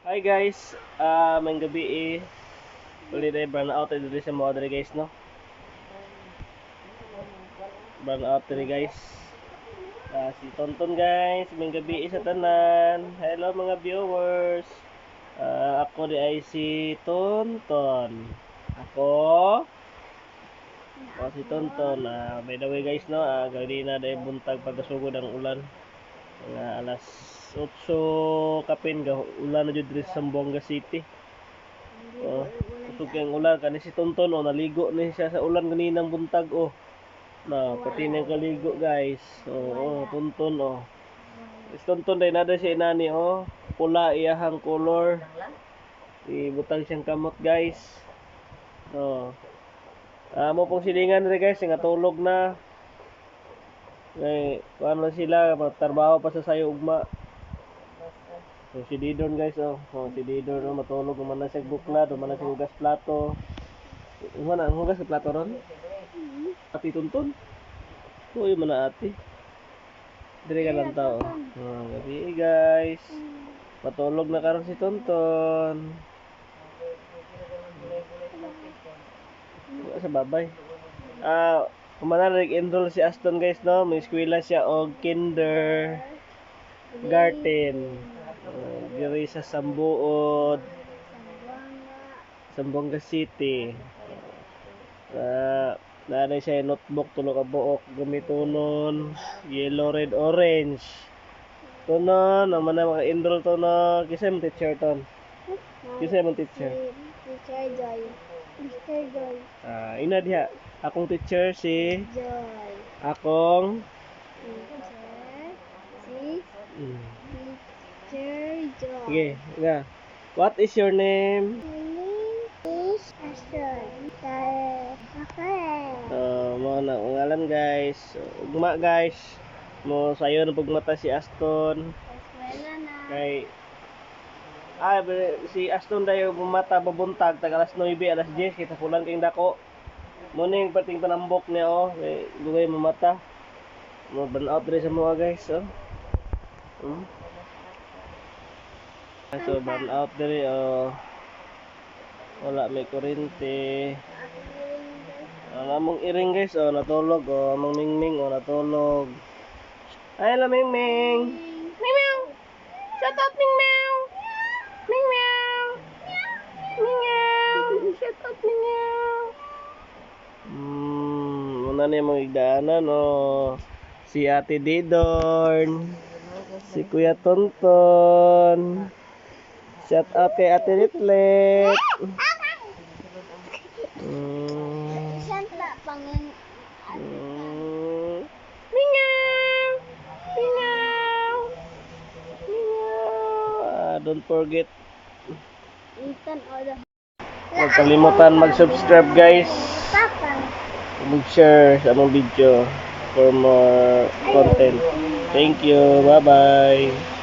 Hi guys, maayong gabi eh. Uli na brown out diri sa mga diri, guys, no. Brown out diri, guys. Si Tonton, guys, maayong gabi eh sa tanan. Hello, mga viewers. Ako di ay si Tonton. Ako. O si Tonton. By the way guys, no, ganina dahil buntag pagkasugod ang ulan. Mga alas 8 kapin ga ulan na jud diri sa Zamboanga City. Oh, kusog kayong ulan kani si Tonton, oh, naligo ni siya sa ulan kaninang buntag, oh. Na pati niyang kaligo, guys. Oh, Tonton, oh. Si Tonton day nada siya inani, oh. Pula iyahang color. Ibutang siyang kamot, guys. Oh. Amo pong silingan diri, guys, nga tulog na. Kay kuan sila, magtrabaho pa sa sayo ugma. So si Didon, guys, oh. Oh, si Didon, oh, matulog man na siya bukla, duman na siya hugas plato. Uma na ang hugas sa plato ron? Ati Tonton. Uy, man na ate. Dire ka lang tao. Oh, gabi guys. Matulog na karon si Tonton. Wala sa babay. Kumana enroll si Aston, guys, no. May eskwela siya og kinder garden. Diri sa Sambuod, Zamboanga City. Naa siya notebook tulo ka buok gamitonon, yellow, red, orange. To no, naman na maka-enroll to no. Kinsa imong teacher ton? Kinsa imong teacher? Si Teacher Joy. Mr. Joy. Ina diha. Akong teacher si Joy. Akong Teacher. Si Teacher Joy. Sige, nga. What is your name? My name is Aston. Okay. Mo na ang ngalan, guys. So, ugma, guys. Mo sayo na pugmata si Aston. Eskwela na. Kay si Aston dayo bumata babuntag tag alas 9, alas 10 kita kulang kay dako. Mo ning pating panambok niya, oh, kay dugay mamata. Mo burn out diri sa mga guys, oh. So burn out diri, oh. Wala may kuryente. Ang among iring, guys, oh, natulog, oh, among Mingming, oh, natulog. Ay, hello, Mingming. Ming Meow. Shout out, Ming Meow. Ming Meow. Ming Meow. Shout out, Ming Meow. Una na yung mga igdaanan, oh. Si Ate Didorn. Si Kuya Tonton. Shout out kay Ate Litlet. Santa pangin. Mingaw! Mingaw! Mingaw! Don't forget, Ethan o the huwag kalimutan mag-subscribe, guys. Papa. Mag-share sa among video for more content. Thank you. Bye-bye.